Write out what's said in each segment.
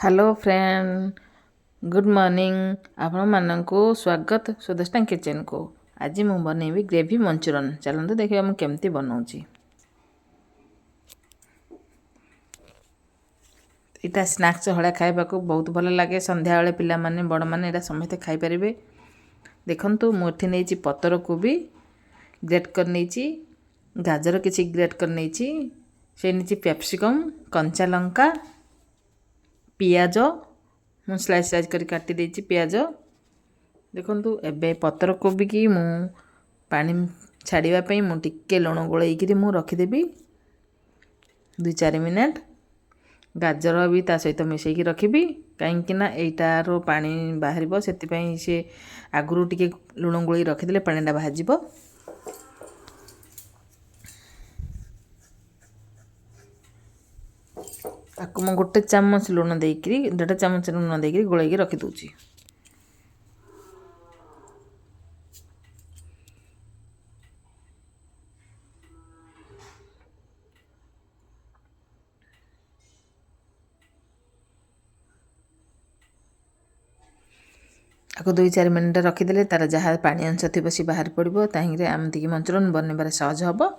Hello friend, good morning. ଆପଣମାନଙ୍କୁ ସ୍ୱାଗତ ସୁଦେଷ୍ଣା କିଚେନ୍କୁ। ଆଜି ମୁଁ ବନେଇବି ଗ୍ରେଭି ମଞ୍ଚୁରିଆନ୍। ଚାଲନ୍ତୁ ଦେଖିବା ମୁଁ କେମିତି ବନାଉଛି। ଏଇଟା ସ୍ନାକ୍ସ ଭଳିଆ ଖାଇବାକୁ ବହୁତ ଭଲ ଲାଗେ। ସନ୍ଧ୍ୟାବେଳେ ପିଲାମାନେ, ବଡ଼ମାନେ ଏଇଟା ସମସ୍ତେ ଖାଇପାରିବେ। ଦେଖନ୍ତୁ, ମୁଁ ଏଠି ନେଇଛି ପତ୍ରକୋବି ଗ୍ରେଟ୍ କରି ନେଇଛି, ଗାଜର କିଛି ଗ୍ରେଟ୍ କରି ନେଇଛି, ସେ ନେଇଛି କ୍ୟାପ୍ସିକମ୍, କଞ୍ଚା ଲଙ୍କା, ପିଆଜ ମୁଁ ସ୍ଲାଇସ୍ ସ୍ଲାଇସ୍ କରି କାଟି ଦେଇଛି ପିଆଜ। ଦେଖନ୍ତୁ, ଏବେ ପତ୍ରକୋବିକି ମୁଁ ପାଣି ଛାଡ଼ିବା ପାଇଁ ମୁଁ ଟିକେ ଲୁଣ ଗୋଳେଇକିରି ମୁଁ ରଖିଦେବି 2-4 ମିନିଟ୍। ଗାଜର ବି ତା ସହିତ ମିଶାଇକି ରଖିବି, କାହିଁକିନା ଏଇଟାରୁ ପାଣି ବାହାରିବ, ସେଥିପାଇଁ ସେ ଆଗରୁ ଟିକେ ଲୁଣ ଗୋଳେଇ ରଖିଦେଲେ ପାଣିଟା ବାହାରିଯିବ। ଆକୁ ମୁଁ ଗୋଟେ ଚାମଚ ଲୁଣ ଦେଇକିରି, ଦେଢ଼ ଚାମଚ ଲୁଣ ଦେଇକିରି ଗୋଳେଇକି ରଖିଦେଉଛି। ଆକୁ 2-4 ମିନିଟ୍ ରଖିଦେଲେ ତାର ଯାହା ପାଣି ଅଂଶ ଥିବ ସେ ବାହାରି ପଡ଼ିବ। ତାହିଁରେ ଏମିତିକି ମଞ୍ଚୁରିଆନ୍ ବନେଇବାରେ ସହଜ ହେବ।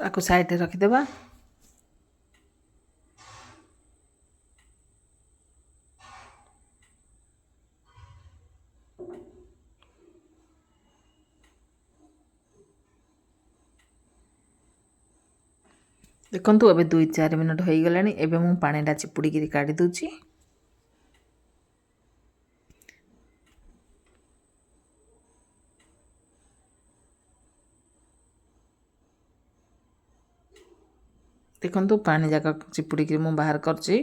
ଆକୁ ସାଇଡ଼ରେ ରଖିଦେବା। ଦେଖନ୍ତୁ, ଏବେ 2-4 ମିନିଟ୍ ହୋଇଗଲାଣି। ଏବେ ମୁଁ ପାଣିଟା ଚିପୁଡ଼ିକିରି କାଢ଼ି ଦେଉଛି। ଦେଖନ୍ତୁ, ପାଣି ଯାକ ଚିପୁଡ଼ିକିରି ମୁଁ ବାହାର କରୁଛି।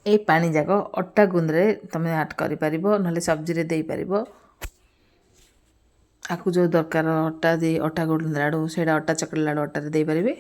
ଏଇ ପାଣି ଯାକ ଅଟା ଗୁନ୍ଦରେ ତୁମେ ଆଡ଼୍ କରିପାରିବ, ନହେଲେ ସବଜିରେ ଦେଇପାରିବ। ଆକୁ ଯେଉଁ ଦରକାର ଅଟା ଦେଇ ଅଟା ଗୁଣ୍ଡ ଲାଡ଼ୁ, ସେଇଟା ଅଟା ଚକଡ଼ି ଲାଡ଼ୁ ଅଟାରେ ଦେଇପାରିବେ।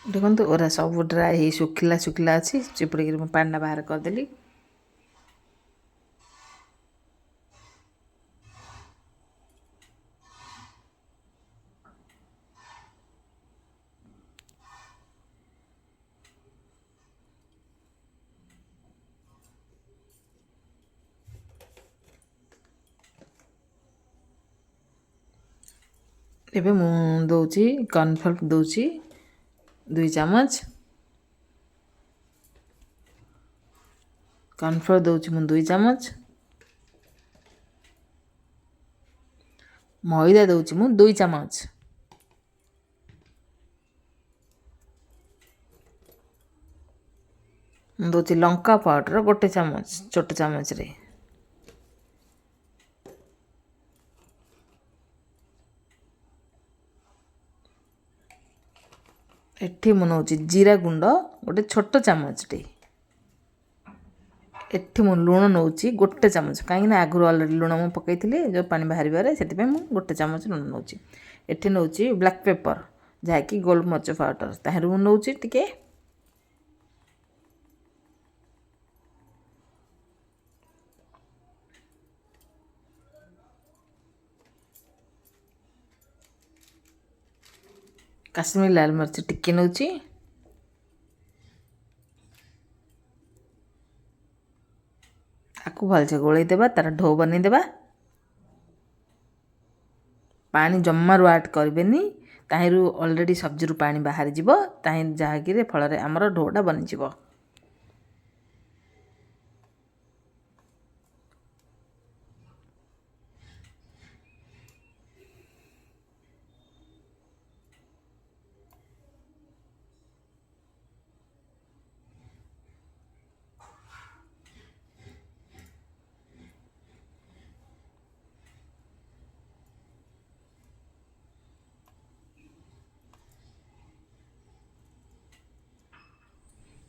ଦେଖନ୍ତୁ, ଓରା ସବୁ ଡ୍ରାଏ ହେଇ ଶୁଖିଲା ଶୁଖିଲା ଅଛି। ଚିପୁଡ଼ିକିରି ମୁଁ ପାଣିଟା ବାହାର କରିଦେଲି। ଏବେ ମୁଁ ଦେଉଛି କର୍ଣ୍ଣଫ୍ଲୋର୍, ଦେଉଛି 2 ଚାମଚ କର୍ଣ୍ଣଫ୍ଲୋର୍ ଦେଉଛି ମୁଁ 2 ଚାମଚ। ମଇଦା ଦେଉଛି ମୁଁ 2 ଚାମଚ। ମୁଁ ଦେଉଛି ଲଙ୍କା ପାଉଡ଼ର 1 ଚାମଚ, ଛୋଟ ଚାମଚରେ। ଏଠି ମୁଁ ନେଉଛି ଜିରା ଗୁଣ୍ଡ ଗୋଟେ ଛୋଟ ଚାମଚଟେ। ଏଠି ମୁଁ ଲୁଣ ନେଉଛି 1 ଚାମଚ, କାହିଁକିନା ଆଗରୁ ଅଲରେଡ଼ି ଲୁଣ ମୁଁ ପକାଇଥିଲି ଯେଉଁ ପାଣି ବାହାରିବାରେ, ସେଥିପାଇଁ ମୁଁ 1 ଚାମଚ ଲୁଣ ନେଉଛି। ଏଠି ନେଉଛି ବ୍ଲାକ୍ ପେପର୍, ଯାହାକି ଗୋଲମରିଚ ପାଉଡ଼ର, ତାହିଁରୁ ମୁଁ ନେଉଛି ଟିକେ। କାଶ୍ମୀର ଲାଲ ମରିଚ ଟିକେ ନେଉଛି। ଆକୁ ଭଲସେ ଗୋଳେଇ ଦେବା, ତାର ଢୋ ବନେଇଦେବା। ପାଣି ଜମାରୁ ଆଡ଼୍ କରିବେନି, ତାହିଁରୁ ଅଲରେଡ଼ି ସବଜିରୁ ପାଣି ବାହାରିଯିବ, ତାହିଁ ଯାହାକିରେ ଫଳରେ ଆମର ଢୋଟା ବନିଯିବ।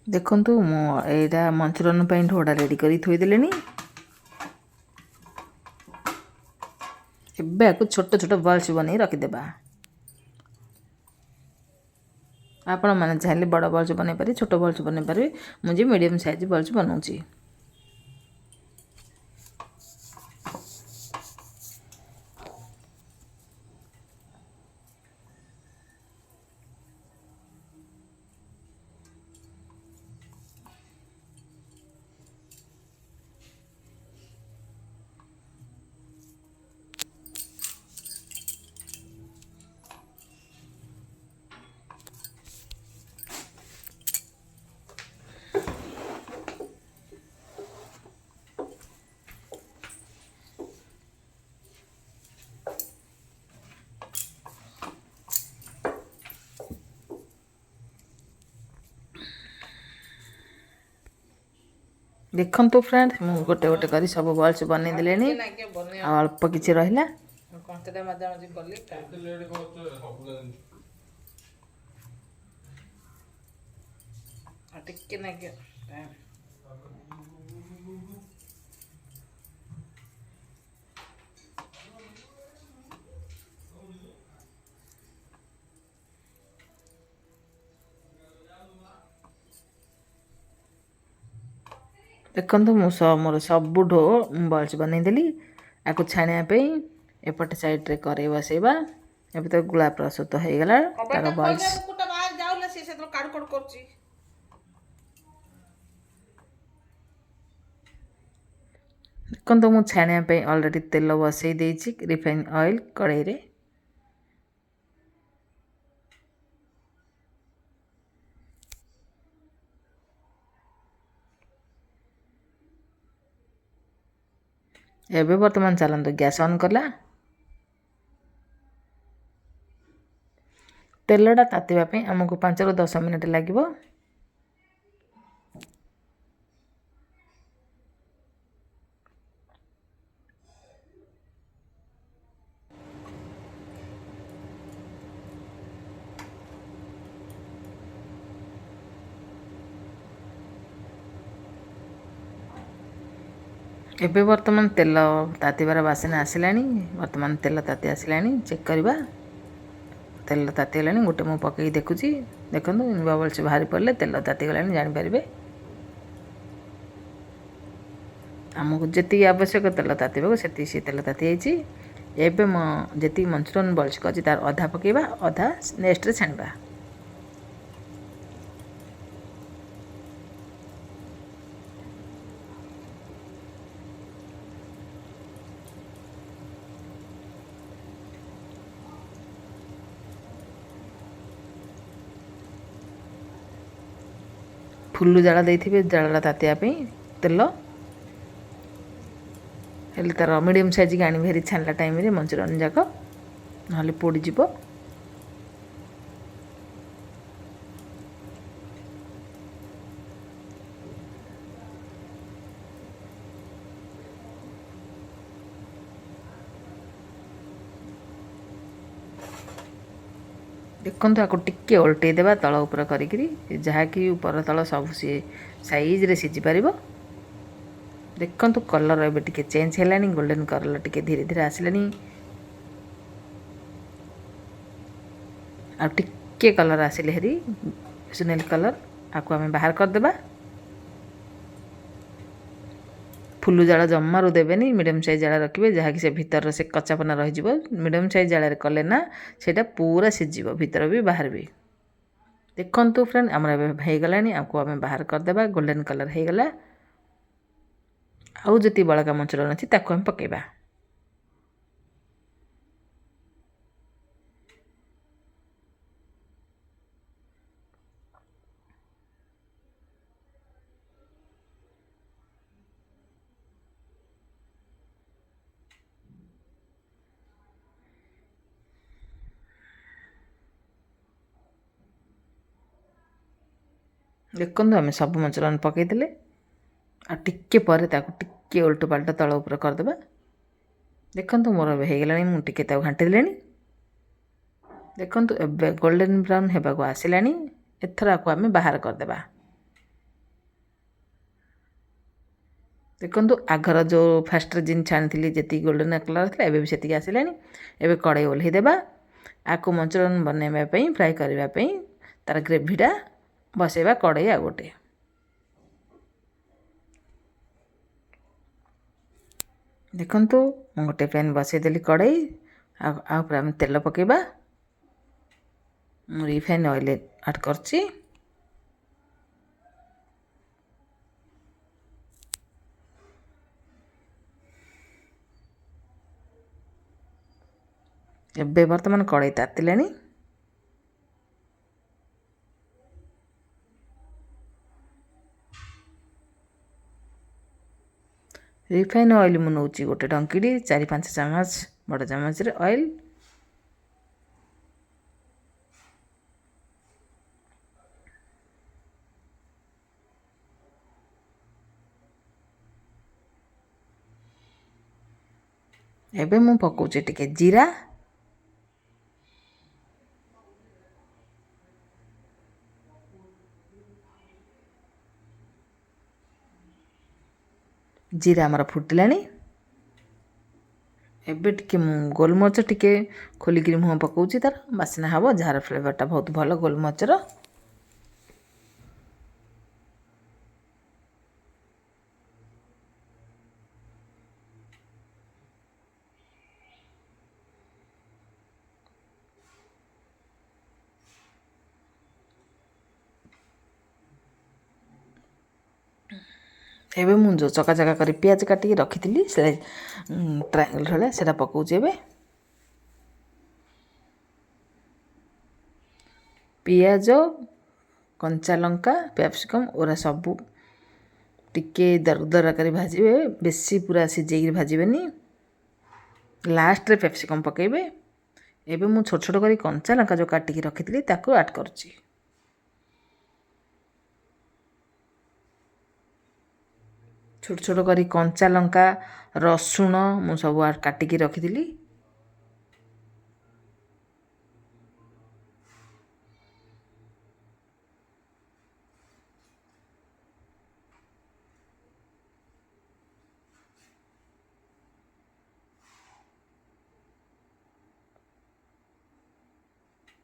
ଦେଖନ୍ତୁ, ମୁଁ ଏଇଟା ମଞ୍ଚୁରିଆନ୍ ପାଇଁ ଢୋଡ଼ା ରେଡ଼ି କରି ଥୋଇଦେଲିଣି। ଏବେ ଆକୁ ଛୋଟ ଛୋଟ ବଲ୍ସ ବନେଇ ରଖିଦେବା। ଆପଣମାନେ ଚାହିଁଲେ ବଡ଼ ବଲ୍ସ ବନେଇ ପାରିବେ, ଛୋଟ ବଲ୍ସ ବନେଇ ପାରିବେ। ମୁଁ ଯେ ମିଡ଼ିୟମ୍ ସାଇଜ୍ ବଲ୍ସ ବନାଉଛି। ଦେଖନ୍ତୁ ଫ୍ରେଣ୍ଡ, ମୁଁ ଗୋଟେ ଗୋଟେ କରି ସବୁ ବଲ୍ସ ବନେଇ ଦେଲିଣି, ଆଉ ଅଳ୍ପ କିଛି ରହିଲା। କଞ୍ଚାଟା ମଜାମଜି କଲି। ଆଉ ଟିକେ ନାଗିବ ଟାଇମ୍। ଦେଖନ୍ତୁ, ମୁଁ ମୋର ସବୁ ଢୋ ବଲ୍ସ ବନେଇଦେଲି। ଆକୁ ଛାଣିବା ପାଇଁ ଏପଟେ ସାଇଡ଼୍ରେ କରେଇ ବସେଇବା। ଏବେ ତ ଗୁଳା ପ୍ରସ୍ତୁତ ହେଇଗଲା ତାର ବଲ୍ସ। କୁକୁରଟା ବାହାରେ ଯାଉଲା, ସେ ସେତେବେଳେ କାଡୁ କାଡୁ କରୁଛି। ଦେଖନ୍ତୁ, ମୁଁ ଛାଣିବା ପାଇଁ ଅଲରେଡ଼ି ତେଲ ବସେଇ ଦେଇଛି ରିଫାଇନ୍ ଅଏଲ୍ କଡ଼େଇରେ। ଏବେ ବର୍ତ୍ତମାନ ଚାଲନ୍ତୁ ଗ୍ୟାସ୍ ଅନ୍ କଲା। ତେଲଟା ତାତିବା ପାଇଁ ଆମକୁ 5ରୁ 10 ମିନିଟ୍ ଲାଗିବ। ଏବେ ବର୍ତ୍ତମାନ ତେଲ ତାତିବାର ବାସନା ଆସିଲାଣି। ବର୍ତ୍ତମାନ ତେଲ ତାତି ଆସିଲାଣି, ଚେକ୍ କରିବା। ତେଲ ତାତିଗଲାଣି, ଗୋଟେ ମୁଁ ପକେଇକି ଦେଖୁଛି। ଦେଖନ୍ତୁ, ବବଲ୍ସ ବାହାରି ପଡ଼ିଲେ ତେଲ ତାତିଗଲାଣି ଜାଣିପାରିବେ। ଆମକୁ ଯେତିକି ଆବଶ୍ୟକ ତେଲ ତାତିବାକୁ, ସେତିକି ସେ ତେଲ ତାତି ଯାଇଛି। ଏବେ ମୁଁ ଯେତିକି ମଞ୍ଚୁରିଆନ୍ ବଲ୍ସ କରିଛି, ତାର ଅଧା ପକାଇବା, ଅଧା ନେକ୍ସଟରେ ଛାଣିବା। ଫୁଲୁ ଜାଳ ଦେଇଥିବେ ଜାଳଟା ତାତିବା ପାଇଁ ତେଲ। ହେଲେ ତାର ମିଡ଼ିୟମ୍ ସାଇଜ୍ ଆଣିବେ ହେରି ଛାଣିଲା ଟାଇମ୍ରେ ମଞ୍ଚୁରିଆନ୍ ଯାକ, ନହେଲେ ପୋଡ଼ିଯିବ। ଦେଖନ୍ତୁ, ଆକୁ ଟିକେ ଓଲଟେଇ ଦେବା ତଳ ଉପର କରିକିରି, ଯାହାକି ଉପର ତଳ ସବୁ ସିଏ ସାଇଜ୍ରେ ସିଝିପାରିବ। ଦେଖନ୍ତୁ, କଲର୍ ଏବେ ଟିକେ ଚେଞ୍ଜ ହେଲାଣି, ଗୋଲ୍ଡେନ୍ କଲର୍ ଟିକେ ଧୀରେ ଧୀରେ ଆସିଲାଣି। ଆଉ ଟିକେ କଲର୍ ଆସିଲେ ହେରି ସୁନେଲି କଲର୍, ଆକୁ ଆମେ ବାହାର କରିଦେବା। ଫୁଲୁ ଜାଳ ଜମାରୁ ଦେବେନି, ମିଡ଼ିୟମ୍ ସାଇଜ୍ ଜାଳ ରଖିବେ, ଯାହାକି ସେ ଭିତରର ସେ କଚାପନା ରହିଯିବ। ମିଡ଼ିୟମ୍ ସାଇଜ୍ ଜାଳରେ କଲେ ନା ସେଇଟା ପୁରା ସିଝିବ, ଭିତର ବି ବାହାର ବି। ଦେଖନ୍ତୁ ଫ୍ରେଣ୍ଡ, ଆମର ଏବେ ହେଇଗଲାଣି, ଆକୁ ଆମେ ବାହାର କରିଦେବା। ଗୋଲ୍ଡେନ୍ କଲର୍ ହେଇଗଲା। ଆଉ ଯେତିକି ବଳକା ମଞ୍ଚୁରିଆନ୍ ଅଛି, ତାକୁ ଆମେ ପକାଇବା। ଦେଖନ୍ତୁ, ଆମେ ସବୁ ମଞ୍ଚୁରିଆନ୍ ପକାଇଦେଲେ। ଆଉ ଟିକେ ପରେ ତାକୁ ଟିକେ ଓଲଟ ପାଲଟ ତଳ ଉପରେ କରିଦେବା। ଦେଖନ୍ତୁ, ମୋର ଏବେ ହେଇଗଲାଣି, ମୁଁ ଟିକେ ତାକୁ ଘାଣ୍ଟି ଦେଲିଣି। ଦେଖନ୍ତୁ, ଏବେ ଗୋଲ୍ଡେନ୍ ବ୍ରାଉନ୍ ହେବାକୁ ଆସିଲାଣି। ଏଥର ଆକୁ ଆମେ ବାହାର କରିଦେବା। ଦେଖନ୍ତୁ, ଆଗର ଯେଉଁ ଫାଷ୍ଟରେ ଜିନିଷ ଛାଣିଥିଲି ଯେତିକି ଗୋଲ୍ଡେନ୍ କଲର୍ ଥିଲା, ଏବେ ବି ସେତିକି ଆସିଲାଣି। ଏବେ କଡ଼େଇ ଓହ୍ଲେଇ ଦେବା। ଆକୁ ମଞ୍ଚୁରିଆନ୍ ବନେଇବା ପାଇଁ, ଫ୍ରାଏ କରିବା ପାଇଁ ତାର ଗ୍ରେଭିଟା ବସେଇବା କଡ଼େଇ ଆଉ ଗୋଟେ। ଦେଖନ୍ତୁ, ମୁଁ ଗୋଟେ ପ୍ୟାନ୍ ବସେଇଦେଲି କଡ଼େଇ, ଆଉ ଆଉ ଉପରେ ଆମେ ତେଲ ପକାଇବା। ମୁଁ ରିଫାଇନ୍ ଅଏଲ୍ ଆଡ଼୍ କରୁଛି। ଏବେ ବର୍ତ୍ତମାନ କଡ଼େଇ ତାତିଲାଣି। ରିଫାଇନ୍ ଅଏଲ୍ ମୁଁ ନେଉଛି ଗୋଟେ ଡଙ୍କିଡ଼ି, 4-5 ଚାମଚ ବଡ଼ ଚାମଚରେ ଅଏଲ୍। ଏବେ ମୁଁ ପକାଉଛି ଟିକେ ଜିରା। ଜିରା ଆମର ଫୁଟିଲାଣି। ଏବେ ଟିକେ ମୁଁ ଗୋଲମରିଚ ଟିକେ ଖୋଲିକିରି ମୁହଁ ପକାଉଛି, ତାର ବାସ୍ନା ହେବ, ଯାହାର ଫ୍ଲେଭରଟା ବହୁତ ଭଲ ଗୋଲମରିଚର। ଏବେ ମୁଁ ଯେଉଁ ଚକା ଚକା କରି ପିଆଜ କାଟିକି ରଖିଥିଲି, ସେ ଟ୍ରାଙ୍ଗଲ୍ ଭଳିଆ, ସେଇଟା ପକାଉଛି। ଏବେ ପିଆଜ, କଞ୍ଚା ଲଙ୍କା, କ୍ୟାପ୍ସିକମ୍ ଓରା ସବୁ ଟିକେ ଦରଦରା କରି ଭାଜିବେ, ବେଶୀ ପୁରା ସିଝେଇକିରି ଭାଜିବେନି। ଲାଷ୍ଟରେ କ୍ୟାପ୍ସିକମ୍ ପକାଇବେ। ଏବେ ମୁଁ ଛୋଟ ଛୋଟ କରି କଞ୍ଚା ଲଙ୍କା ଯେଉଁ କାଟିକି ରଖିଥିଲି, ତାକୁ ଆଡ଼୍ କରୁଛି। ଛୋଟ ଛୋଟ କରି କଞ୍ଚା ଲଙ୍କା, ରସୁଣ ମୁଁ ସବୁ କାଟିକି ରଖିଥିଲି।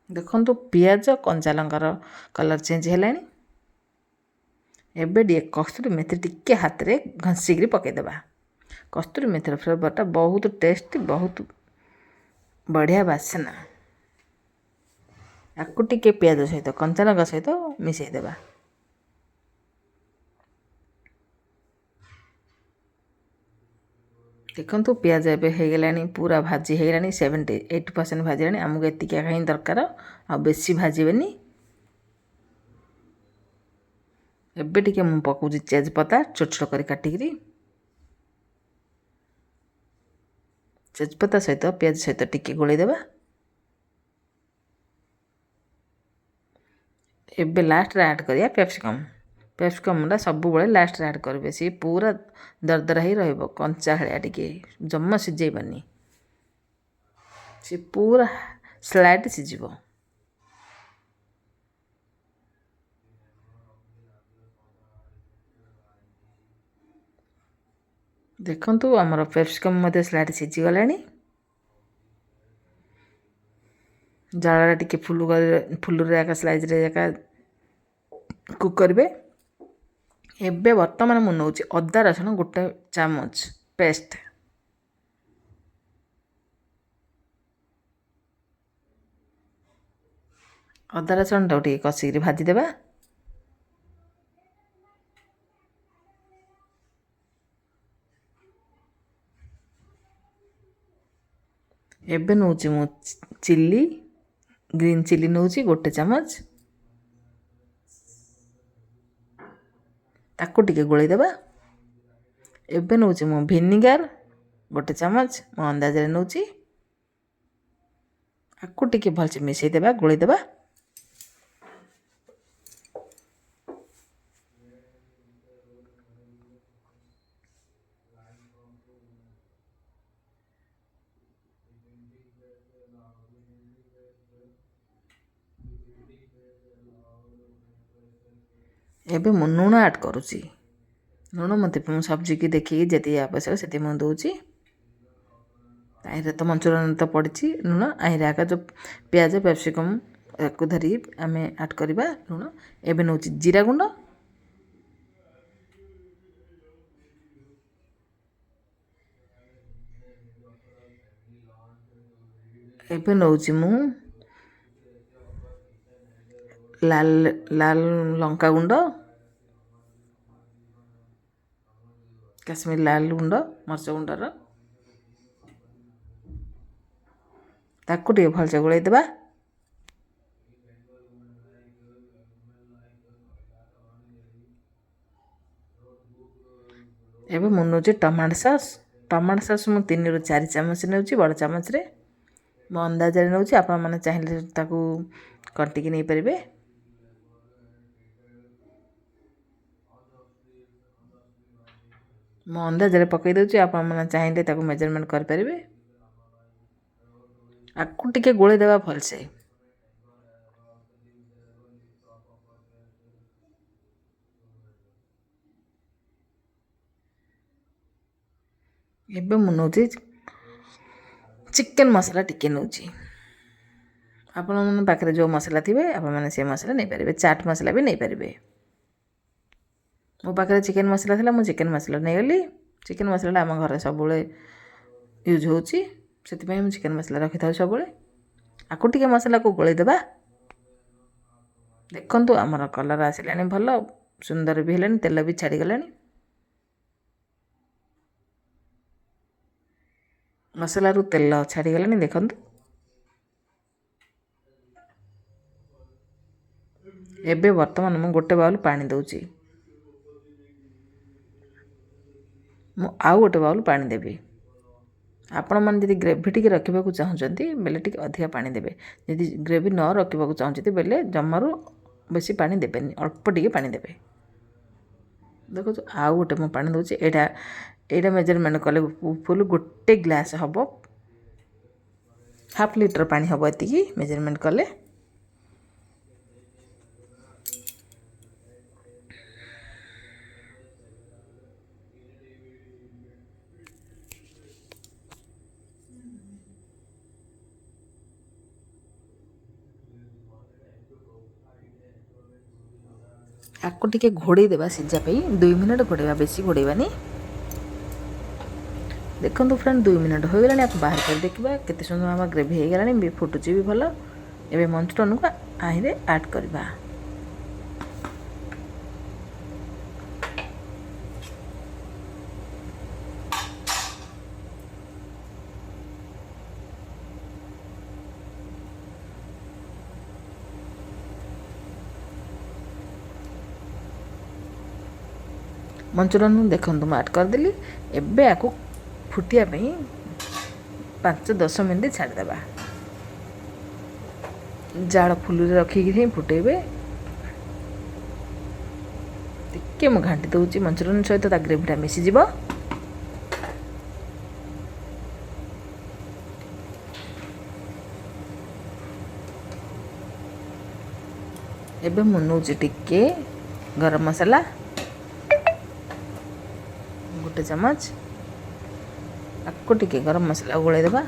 ଦେଖନ୍ତୁ, ପିଆଜ କଞ୍ଚା ଲଙ୍କାର କଲର୍ ଚେଞ୍ଜ ହେଲାଣି। ଏବେ ଟିକେ କସ୍ତୁରୀ ମେଥି ଟିକେ ହାତରେ ଘଷିକିରି ପକାଇଦେବା। କସ୍ତୁରୀ ମେଥିର ଫ୍ଲେଭରଟା ବହୁତ ଟେଷ୍ଟ, ବହୁତ ବଢ଼ିଆ ବାସ୍ନା। ଆକୁ ଟିକେ ପିଆଜ ସହିତ, କଞ୍ଚା ଲଙ୍କା ସହିତ ମିଶାଇ ଦେବା। ଦେଖନ୍ତୁ, ପିଆଜ ଏବେ ହେଇଗଲାଣି, ପୁରା ଭାଜି ହେଇଗଲାଣି, 78% ଭାଜିଲାଣି। ଆମକୁ ଏତିକି ଏକା ହିଁ ଦରକାର, ଆଉ ବେଶୀ ଭାଜିବେନି। ଏବେ ଟିକେ ମୁଁ ପକାଉଛି ତେଜପତା ଛୋଟ ଛୋଟ କରି କାଟିକିରି। ତେଜପତା ସହିତ ପିଆଜ ସହିତ ଟିକେ ଗୋଳେଇ ଦେବା। ଏବେ ଲାଷ୍ଟରେ ଆଡ଼୍ କରିବା କ୍ୟାପ୍ସିକମ୍। କ୍ୟାପ୍ସିକମ୍ଟା ସବୁବେଳେ ଲାଷ୍ଟରେ ଆଡ଼୍ କରିବେ, ସିଏ ପୁରା ଦରଦରା ହେଇ ରହିବ, କଞ୍ଚା ଭଳିଆ ଟିକେ ଜମା ସିଝେଇବାନି, ସେ ପୁରା ସ୍ଲାଇଟ୍ ସିଝିବ। ଦେଖନ୍ତୁ, ଆମର କ୍ୟାପ୍ସିକମ୍ ମଧ୍ୟ ସ୍ଲାଇଟ୍ ସିଝିଗଲାଣି। ଜାଳଟା ଟିକେ ଫୁଲୁ କରି, ଫୁଲୁରେ ଏକା ସ୍ଲାଇଜ୍ରେ ଏକା କୁକ୍ କରିବେ। ଏବେ ବର୍ତ୍ତମାନ ମୁଁ ନେଉଛି ଅଦା ରସୁଣ ଗୋଟେ ଚାମଚ ପେଷ୍ଟ। ଅଦା ରସୁଣଟାକୁ ଟିକେ କଷିକିରି ଭାଜିଦେବା। ଏବେ ନେଉଛି ମୁଁ ଚିଲି, ଗ୍ରୀନ୍ ଚିଲି ନେଉଛି ଗୋଟେ ଚାମଚ, ତାକୁ ଟିକେ ଗୋଳେଇ ଦେବା। ଏବେ ନେଉଛି ମୁଁ ଭିନିଗାର ଗୋଟେ ଚାମଚ, ମୁଁ ଅନ୍ଦାଜରେ ନେଉଛି। ଆକୁ ଟିକେ ଭଲସେ ମିଶାଇ ଦେବା, ଗୋଳେଇ ଦେବା। ଏବେ ମୁଁ ଲୁଣ ଆଡ଼୍ କରୁଛି। ଲୁଣ ମୋତେ ମୁଁ ସବଜିକି ଦେଖିକି ଯେତିକି ଆବଶ୍ୟକ ସେତିକି ମୁଁ ଦେଉଛି। ତାହିଁରେ ତ ମଞ୍ଚୁରିଆନ୍ ତ ପଡ଼ିଛି ଲୁଣ, ଆହିଁରେ ଆଗ ଯେଉଁ ପିଆଜ କ୍ୟାପ୍ସିକମ୍ ୟାକୁ ଧରି ଆମେ ଆଡ଼୍ କରିବା ଲୁଣ। ଏବେ ନେଉଛି ଜିରା ଗୁଣ୍ଡ, ଏବେ ନେଉଛି ମୁଁ ଲାଲ ଲାଲ ଲଙ୍କା ଗୁଣ୍ଡ, କାଶ୍ମୀର ଲାଲ ଗୁଣ୍ଡ, ମରିଚ ଗୁଣ୍ଡର, ତାକୁ ଟିକେ ଭଲସେ ଗୋଳେଇ ଦେବା। ଏବେ ମୁଁ ନେଉଛି ଟମାଟୋ ସସ୍। ଟମାଟୋ ସସ୍ ମୁଁ 3ରୁ 4 ଚାମଚ ନେଉଛି, ବଡ଼ ଚାମଚରେ ମୋ ଅନ୍ଦାଜରେ ନେଉଛି। ଆପଣମାନେ ଚାହିଁଲେ ତାକୁ କଟିକି ନେଇପାରିବେ। ମୁଁ ଅନ୍ଦାଜରେ ପକାଇ ଦେଉଛି, ଆପଣମାନେ ଚାହିଁଲେ ତାକୁ ମେଜରମେଣ୍ଟ କରିପାରିବେ। ଆକୁ ଟିକେ ଗୋଳେଇ ଦେବା ଭଲସେ। ଏବେ ମୁଁ ନେଉଛି ଚିକେନ୍ ମସଲା ଟିକେ ନେଉଛି। ଆପଣମାନଙ୍କ ପାଖରେ ଯେଉଁ ମସଲା ଥିବେ ଆପଣମାନେ ସେ ମସଲା ନେଇପାରିବେ, ଚାଟ୍ ମସଲା ବି ନେଇପାରିବେ। ମୋ ପାଖରେ ଚିକେନ୍ ମସଲା ଥିଲା, ମୁଁ ଚିକେନ୍ ମସଲା ନେଇଗଲି। ଚିକେନ୍ ମସଲାଟା ଆମ ଘରେ ସବୁବେଳେ ୟୁଜ୍ ହେଉଛି, ସେଥିପାଇଁ ମୁଁ ଚିକେନ୍ ମସଲା ରଖିଥାଉ ସବୁବେଳେ। ଆକୁ ଟିକେ ମସଲାକୁ ଗୋଳେଇ ଦେବା। ଦେଖନ୍ତୁ ଆମର କଲର୍ ଆସିଲାଣି, ଭଲ ସୁନ୍ଦର ବି ହେଲାଣି, ତେଲ ବି ଛାଡ଼ିଗଲାଣି। ମସଲାରୁ ତେଲ ଛାଡ଼ିଗଲାଣି ଦେଖନ୍ତୁ। ଏବେ ବର୍ତ୍ତମାନ ମୁଁ ଗୋଟେ ବାଉଲ୍ ପାଣି ଦେଉଛି। ମୁଁ ଆଉ ଗୋଟେ ବାଉଲ୍ ପାଣି ଦେବି। ଆପଣମାନେ ଯଦି ଗ୍ରେଭି ଟିକେ ରଖିବାକୁ ଚାହୁଁଛନ୍ତି ବେଲେ ଟିକେ ଅଧିକା ପାଣି ଦେବେ, ଯଦି ଗ୍ରେଭି ନ ରଖିବାକୁ ଚାହୁଁଛନ୍ତି ବେଲେ ଜମାରୁ ବେଶୀ ପାଣି ଦେବେନି, ଅଳ୍ପ ଟିକେ ପାଣି ଦେବେ। ଦେଖନ୍ତୁ ଆଉ ଗୋଟେ ମୁଁ ପାଣି ଦେଉଛି। ଏଇଟା ମେଜରମେଣ୍ଟ କଲେ ଫୁଲ୍ ଗୋଟେ ଗ୍ଲାସ୍ ହେବ, ହାଫ୍ ଲିଟର ପାଣି ହେବ ଏତିକି ମେଜରମେଣ୍ଟ କଲେ। ଆକୁ ଟିକେ ଘୋଡ଼େଇ ଦେବା ସିଝା ପାଇଁ, 2 ମିନିଟ୍ ଘୋଡ଼େଇବା, ବେଶୀ ଘୋଡ଼େଇବାନି। ଦେଖନ୍ତୁ ଫ୍ରେଣ୍ଡ 2 ମିନିଟ୍ ହୋଇଗଲାଣି, ଆକୁ ବାହାର କରି ଦେଖିବା କେତେ ସୁନ୍ଦର ଆମ ଗ୍ରେଭି ହେଇଗଲାଣି, ବି ଫୁଟୁଛି ବି ଭଲ। ଏବେ ମଞ୍ଚୁରିଆନକୁ ଆହିଁରେ ଆଡ଼୍ କରିବା। ମଞ୍ଚୁରିଆନ ଦେଖନ୍ତୁ ମୁଁ ଆଡ଼୍ କରିଦେଲି। ଏବେ ଆକୁ ଫୁଟିବା ପାଇଁ 5-10 ମିନିଟ୍ ଛାଡ଼ିଦେବା। ଜାଳ ଫୁଲରେ ରଖିକି ହିଁ ଫୁଟେଇବେ। ଟିକେ ମୁଁ ଘାଣ୍ଟି ଦେଉଛି, ମଞ୍ଚୁରିଆନ ସହିତ ତା ଗ୍ରେଭିଟା ମିଶିଯିବ। ଏବେ ମୁଁ ନେଉଛି ଟିକେ ଗରମ ମସଲା ଗୋଟେ ଚାମଚ, ଆକୁ ଟିକେ ଗରମ ମସଲା ଗୋଳେଇ ଦେବା।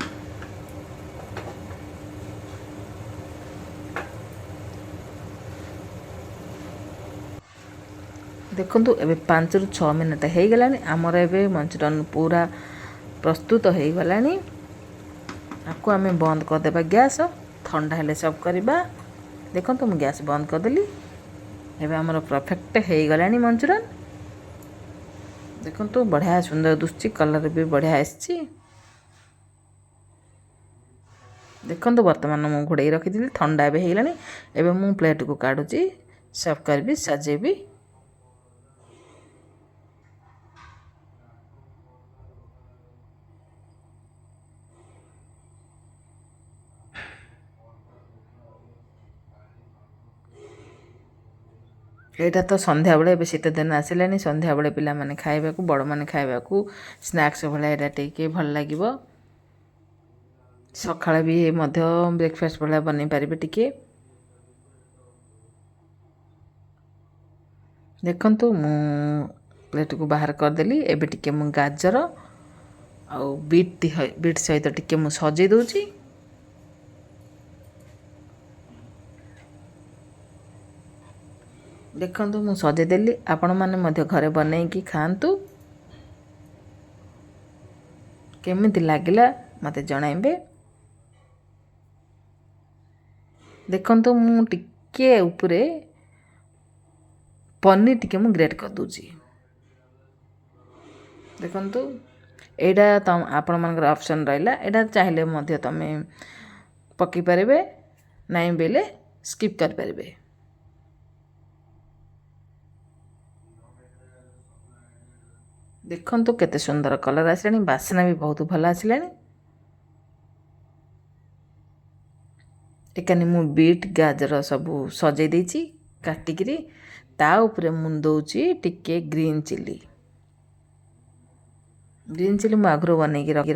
ଦେଖନ୍ତୁ ଏବେ 5ରୁ 6 ମିନିଟ୍ ହେଇଗଲାଣି, ଆମର ଏବେ ମଞ୍ଚୁରିଆନ ପୁରା ପ୍ରସ୍ତୁତ ହେଇଗଲାଣି। ଆକୁ ଆମେ ବନ୍ଦ କରିଦେବା ଗ୍ୟାସ୍, ଥଣ୍ଡା ହେଲେ ସର୍ଭ କରିବା। ଦେଖନ୍ତୁ ମୁଁ ଗ୍ୟାସ୍ ବନ୍ଦ କରିଦେଲି। ଏବେ ଆମର ପରଫେକ୍ଟ ହେଇଗଲାଣି ମଞ୍ଚୁରିଆନ। ଦେଖନ୍ତୁ ବଢ଼ିଆ ସୁନ୍ଦର ଦିଶୁଛି, କଲର୍ ବି ବଢ଼ିଆ ଆସିଛି। ଦେଖନ୍ତୁ ବର୍ତ୍ତମାନ ମୁଁ ଘୋଡ଼େଇ ରଖିଥିଲି, ଥଣ୍ଡା ଏବେ ହେଇଗଲାଣି। ଏବେ ମୁଁ ପ୍ଲେଟ୍କୁ କାଢ଼ୁଛି, ସର୍ଭ କରିବି, ସଜେଇବି। ଏଇଟା ତ ସନ୍ଧ୍ୟାବେଳେ, ଏବେ ଶୀତ ଦିନ ଆସିଲାଣି, ସନ୍ଧ୍ୟାବେଳେ ପିଲାମାନେ ଖାଇବାକୁ, ବଡ଼ମାନେ ଖାଇବାକୁ ସ୍ନାକ୍ସ ଭଳିଆ ଏଇଟା ଟିକେ ଭଲ ଲାଗିବ। ସକାଳେ ବି ମଧ୍ୟ ବ୍ରେକଫାଷ୍ଟ ଭଳିଆ ବନେଇ ପାରିବେ ଟିକେ। ଦେଖନ୍ତୁ ମୁଁ ପ୍ଲେଟ୍କୁ ବାହାର କରିଦେଲି। ଏବେ ଟିକେ ମୁଁ ଗାଜର ଆଉ ବିଟ୍ ବିଟ୍ ସହିତ ଟିକେ ମୁଁ ସଜେଇ ଦେଉଛି। ଦେଖନ୍ତୁ, ମୁଁ ସଜେଇଦେଲି। ଆପଣମାନେ ମଧ୍ୟ ଘରେ ବନେଇକି ଖାଆନ୍ତୁ। କେମିତି ଲାଗିଲା ମୋତେ ଜଣାଇବେ। ଦେଖନ୍ତୁ, ମୁଁ ଟିକେ ଉପରେ ପନିର ଟିକେ ମୁଁ ଗ୍ରେଟ୍ କରିଦେଉଛି। ଦେଖନ୍ତୁ, ଏଇଟା ତ ଆପଣମାନଙ୍କର ଅପସନ୍ ରହିଲା। ଏଇଟା ଚାହିଁଲେ ମଧ୍ୟ ତୁମେ ପକାଇ ପାରିବେ, ନାଇଁ ବେଲେ ସ୍କିପ୍ କରିପାରିବେ। ଦେଖନ୍ତୁ, କେତେ ସୁନ୍ଦର କଲର୍ ଆସିଲାଣି, ବାସ୍ନା ବି ବହୁତ ଭଲ ଆସିଲାଣି। ଏକାନି ମୁଁ ବିଟ୍, ଗାଜର ସବୁ ସଜେଇ ଦେଇଛି କାଟିକିରି। ତା ଉପରେ ମୁଁ ଦେଉଛି ଟିକେ ଗ୍ରୀନ୍ ଚିଲି। ଗ୍ରୀନ୍ ଚିଲି ମୁଁ ଆଗରୁ ବନେଇକି ରଖି